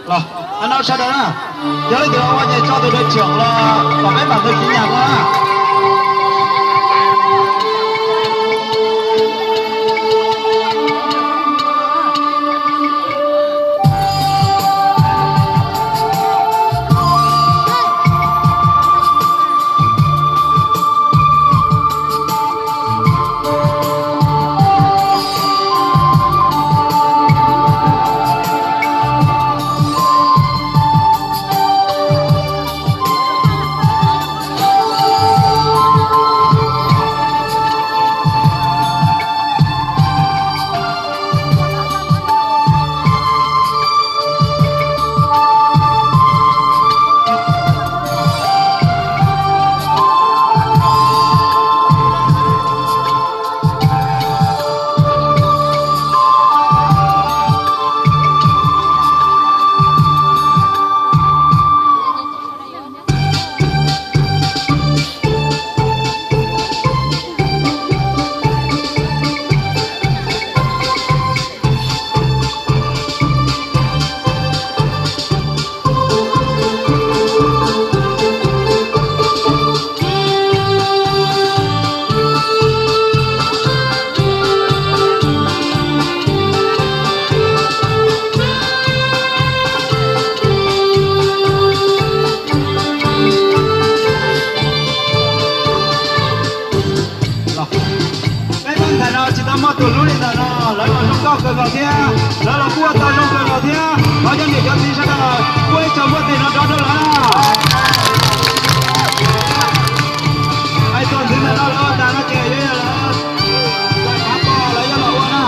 Los, no sawv daws na, yog leej twg ua nyem tso tus dawb tswv los kom peb mam nqis kiv nyas no na. Peb pab ntxhais no tsis tau muaj tus hlub li ntawm no, lawv los zoo nkauj kawg nkaus thiab, lawv los kuj ua tau zoo kawg nkaus thiab. Thov cov niam cov txiv sawv daws kuj ib txhia npuaj tes no rov rau lawv na. Hais txog ntxiv ntawm no lawv ua tas no ces yuav yog lawv daim phav pos lawv yuav los ua na.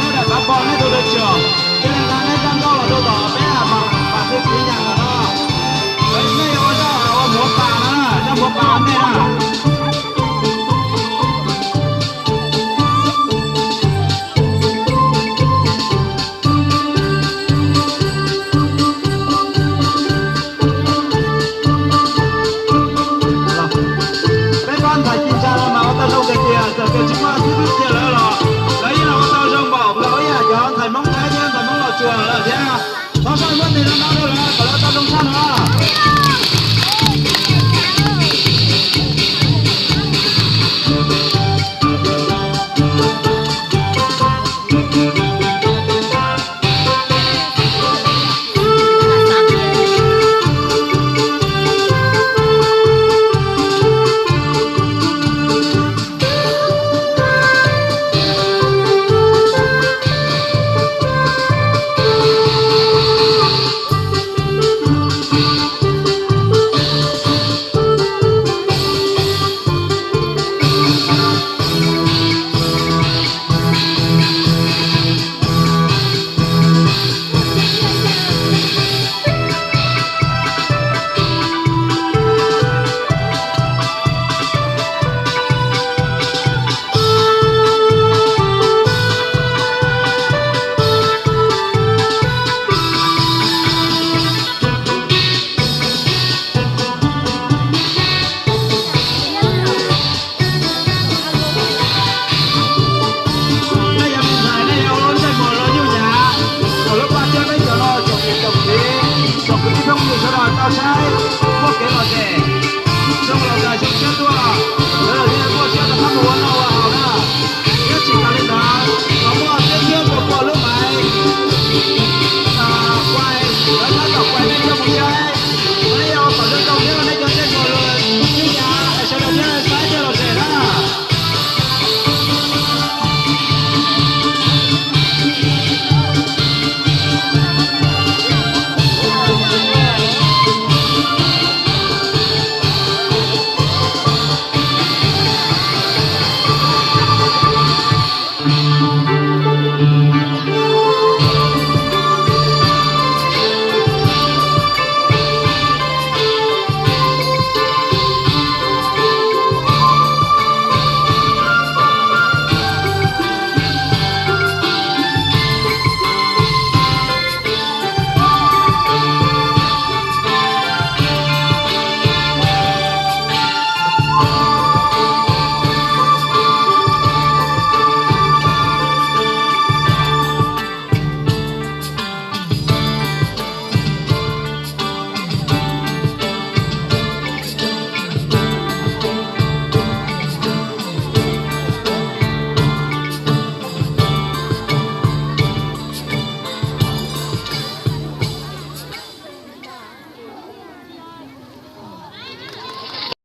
Nej daim phav pos nej tus dawb tswv, cia li nqa nej zaj nkauj los rau tom peb mam nqis kiv nyas no. Nej yuav ua zaj ua muav pas no, zaj muav pas nej na. Peb pab ntxhais ci ntsa no mas ua tau zoo tiag tiag, txawm tias tsis muaj xib fwb cia lawv los lawv yeej los ua tau zoo npaum nkaus ib yam cov ntxhais Hmoob Thaib thiab ntxhais Hmoob Los Tsuas lawm thiab. Thov sawv daws muab tes no rau lawv kom lawv tau zoo tshaj no. Nej yog me ntxhais, nej yuav ua lub ntsej muag los nyuj nyav, kom lub paj siab peb cov no tsoom niam tsoom txiv, tsoom kwv tij phooj ywg sawv daws tau saib muaj kev lom zem, zoo los tas zoo siab tuaj.